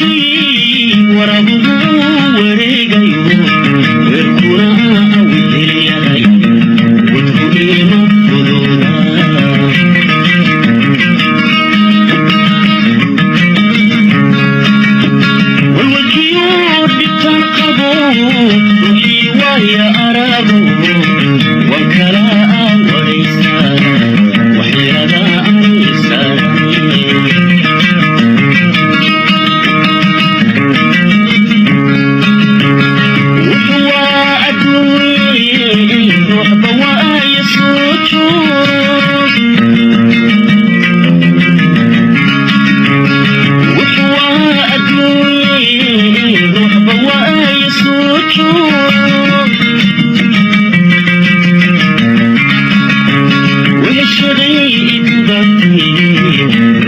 Halkii warabuhu wareegayo, weerkuna awiheliyahay, wadku ima fududa. Walwalkiyo dhibtaan qabo, ruuxii waaya arago, waan kala waraysaa waxyada anaysaarane. Wuxuu waa adduunye, ruuxba waaya soo joog. Wuxuu waa adduunye, ruuxba waaya soo joog. Weheshaday idubatay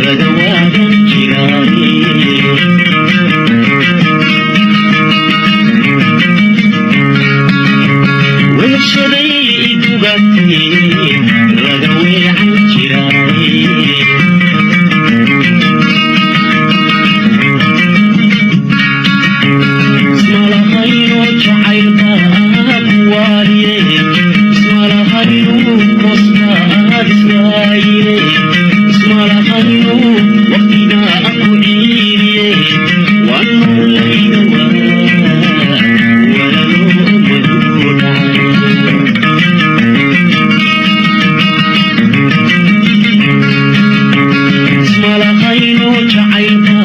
laga waagan jiraane. Weheshaday idubatay laga weecan jiraane. Ismalahayno jacaylka kuwaaliye, ismalahayno kostaad iswaayine, ismalahayno waqtiga ku ciiriye, wanulayga walalo maduu dhacay. Ismalahayno jacaylka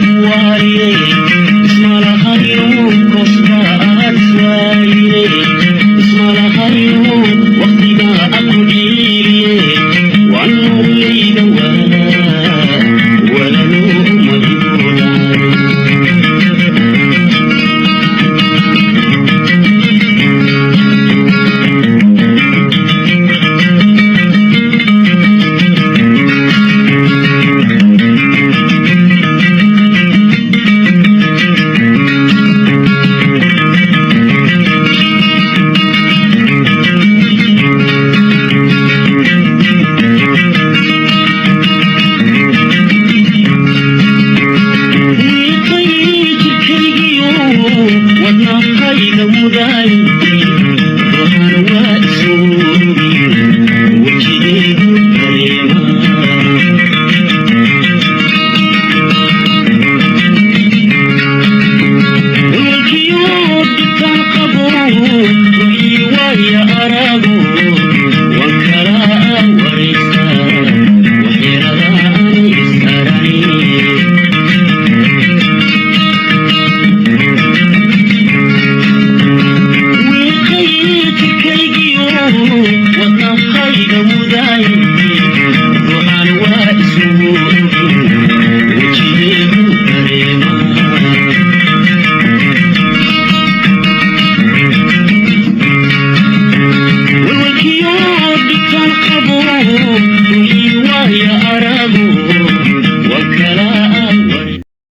kuwaaliye, ismalahayno kostaad iswaayine, ismalahayno waqtiga ku ciiriye, wanulayga walalo maduu dhacay. Wiiqay jirkaygiyo wadnahayga mudaay, ruuxana waa isoogi wejigeedu dareema. Walkiyo dhibtaan qabo, ruuxii waaya arago, waan kala waraysaa waxyeelada aanay isarani. Wiiqay jirkaygiyo wadnahayga mudaay,